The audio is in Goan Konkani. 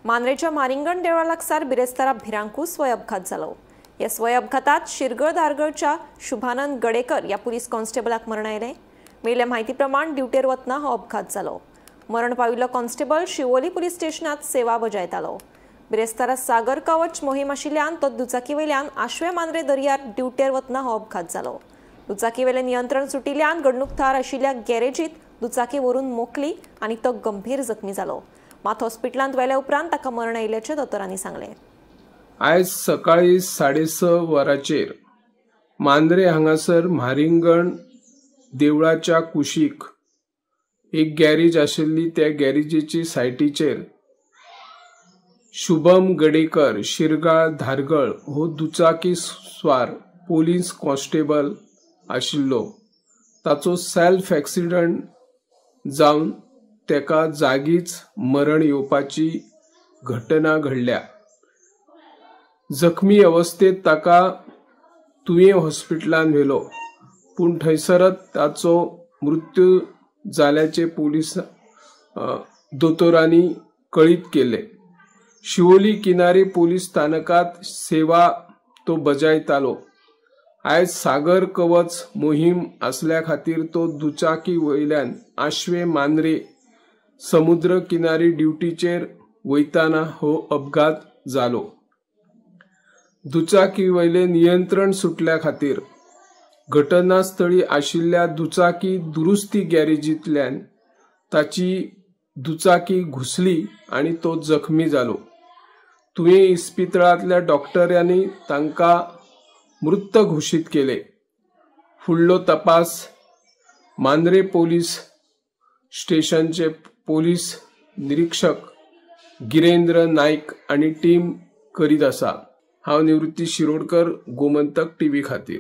मांद्रेच्या मारिंगण देवळा लागसार बिरेस्तारा भिरांकूळ स्वय अपघात जालो. ह्या स्वय अपघातात शिरगळ धारगळच्या शुभानंद गडेकर ह्या पुलीस कॉन्स्टेबलाक मरण आयलें. मेळिल्ल्या म्हायती प्रमाण ड्युटेर वतना हो अपघात जालो. मरण पाविल्लो कॉन्स्टेबल शिवोली पुलीस स्टेशनात सेवा बजायतालो. बिरेस्तारा सागर कवच मोहीम आशिल्ल्यान तो दुचाकी वयल्यान आश्वे मांद्रे दर्यार ड्युटेर वतना हो अपघात जालो. दुचाकीवेलें नियंत्रण सुटिल्ल्यान घडणूक थळार आशिल्ल्या गॅरेजीत दुचाकी व्हरून मोखली आनी तो गंभीर जखमी जालो. मात हॉस्पिटलांत व्हेल्या उपरांत ताका मरण आयिल्ल्याचें दोतोरांनी सांगलें. आयज सकाळी 6:30 वरांचेर मांद्रे हांगासर म्हारिंगण देवळाच्या कुशीक एक गॅरेज आशिल्ली. त्या गॅरेजीची सायटीचेर शुभम गडेकर शिरगाळ धारगळ हो दुचाकी स्वार पोलीस कॉन्स्टेबल आशिल्लो. ताचो सेल्फ एक्सिडंट जावन तेका जागीच मरण येवपाची घटना घडल्या. जखमी अवस्थेत ताका तुयें हॉस्पिटलान व्हेलो, पूण थंयसरच ताचो मृत्यू जाल्याचे पोलीस दोतोरांनी कळीत केले. शिवोली किनारी पोलीस स्थानकात सेवा तो बजायतालो. आयज सागर कवच मोहीम आसल्या खातीर तो दुचाकी वयल्यान आश्वे मांद्रे समुद्र किनारी ड्युटीचेर वयताना हो अपघात जालो. दुचाकी वयले नियंत्रण सुटल्या खातीर घटनास्थळी आशिल्ल्या दुचाकी दुरुस्ती गॅरेजींतल्यान ताची दुचाकी घुसली आनी तो जखमी जालो. तुयें इस्पितळांतल्या डॉक्टरांनी तांकां मृत घोशीत केले. फुडलो तपास मांद्रे पोलीस स्टेशनचे पोलीस निरीक्षक गिरेंद्र नाईक आनी टीम करीत आसा. हांव निवृत्ती शिरोडकर, गोमंतक टीव्ही खातीर.